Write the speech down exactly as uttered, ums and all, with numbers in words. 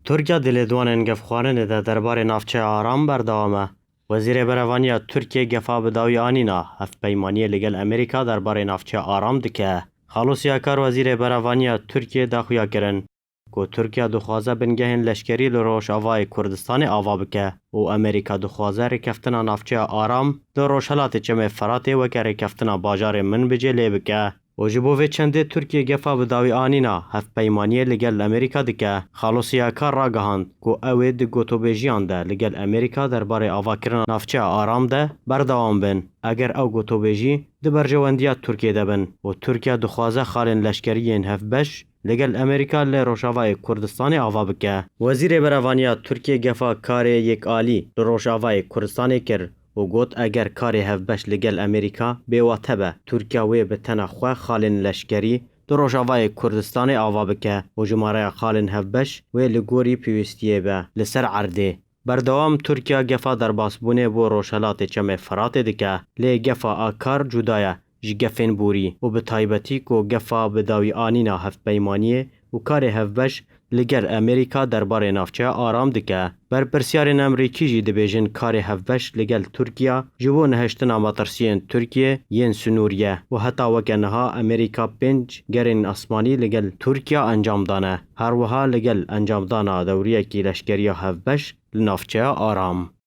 Tirkiye di lêdwanên gefxwarinê de derbarê navçeya Aram berdewam e. Wezîrê Berevaniya Tirkiyê gefa bi dawî anîna hevpeymaniyê li gel Amerîka derbarê navçeya Aram dike. Xalûsî Akar, Wezîrê Berevaniya Tirkiyê daxuya kirin ku Tirkiye dixwaze bingehên leşkerî li Rojavayê Kurdistanê ava bike û Amerîka dixwaze rêkeftina navçeya Aram li Rojhilatê Çemê Feratê weke rêkeftina bajarê Minbicê lê bike. Û ji bo vê çendê Tirkiye gefa bi dawî anîna hevpeymaniyê li gel Amerîka dike. Xalûsî Akar ragihand ku ew ê di gotobêjiyan de li gel Amerîka derbarê avakirina navçeya Aram de berdewam bin. Eger ew gotobêjî di berjewendiya Tirkiyê de bin û Tirkiye dixwaze xalên leşkerî yên hevbeş li gel Amerîka li Rojavayê Kurdistanê ava bike. Wezîrê Berevaniya Tirkiyê gefa karê yekalî li Rojavayê Kurdistanê kir û got, eger karê hevbeş li gel Amerîka bêwate be, Tirkiye wê bi tena xwe xalên leşkerî di Rojavayê Kurdistanê ava bike û jimareya xalên hevbeş wê li gorî pêwîstiyê be li ser erdê. Berdewam Tirkiye gefa derbasbûnê bo Rojhelatê Çemê Feratê dike, lê gefa Akar cuda ye ji gefên borî û bi taybetî ku gefa bi dawî anîna hevpeymaniyê û karê hevbeş li gel Amerîka derbarê navçeya Aram dike. Berpirsiyarên Amerîkî jî dibêjin karê hevbeş li gel Tirkiye ji bo nehiştina metirsiyên Tirkiye yên sinûrî ye û heta weke niha Amerîka pênc gerên asmanî li gel Tirkiye encam dane. Her wiha li gel encamdana dewriyekî leşkeriya hevbeş li navçeya Aram.